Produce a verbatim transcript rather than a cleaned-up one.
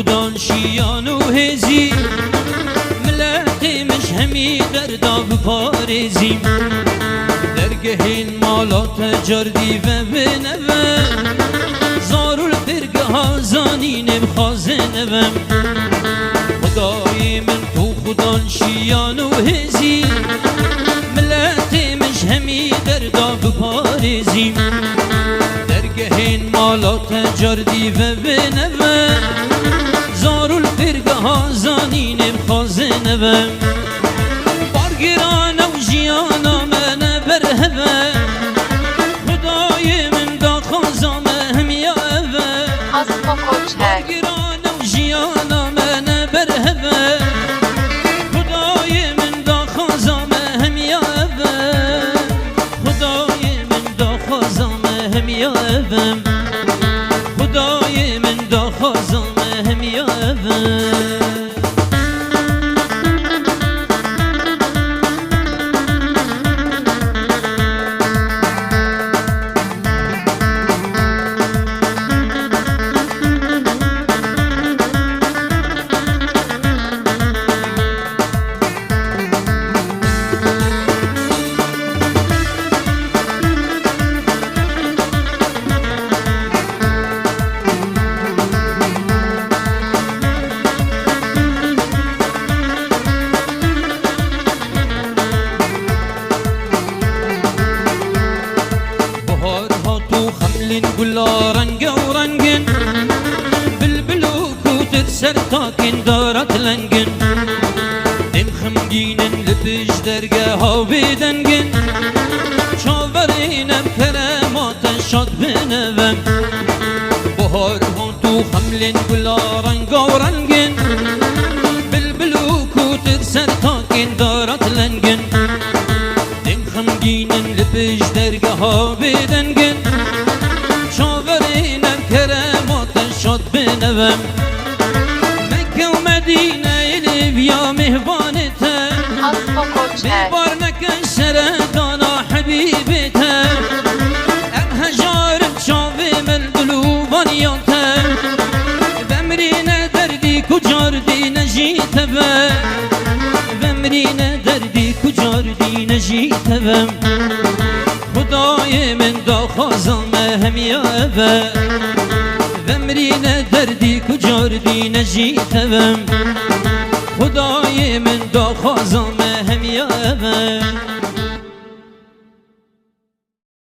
Dan şiyan û hêzî, miletê min ji hemî derda biparêzî. Dergehên mala te cardî ve bineve, zar û li pêrgeha zanînê bixwazin eve. Xwedayê min tu xudan şiyan û hêzî, miletê min ji hemî derda biparêzî. Dergehên mala te cardî ve bineve, zar û li pêrgeha zanînê bixwazin eve. Bargiran ew jiyana me ne berheve, Xwedayê min daxwaza me hemiya eve. Asma Koçer. Bargiran ew jiyana me ne berheve, Xwedayê min daxwaza me hemiya eve. Xwedayê min daxwaza me hemiya eve. Xwedayê min daxwaza me hemiya eve. Bahar hat û xemlên gula renge û rengin, bilbil û kûtir ser takên dara dilengin. Dêm xemgînin li pêş dergeha bêdengin, çaverên em kerema te şad bin eve. Bahar hat û xemlên gula renga û rengin, bilbil û kûtir ser takên dara dilengin. Dêm xemgînin li pêş dergeha bêdengin, çaverên em kerema te şad bin eve. Mekke û Medîneyê lêviya mêhvanê te, Asma Koçer. Bêbar neke seredana Hebîbê te. Em hejarin çavê me li dil û vaniya te. Vemrîne derdî ku cardî ne jî te ve. Vemrîne derdî ku cardî ne jî te ve. Xwedayê min daxwaza me hemiya eve. Vemrîne derdî ku cardî ne jî te ve. Xwedayê min daxwaza me hemiya eve.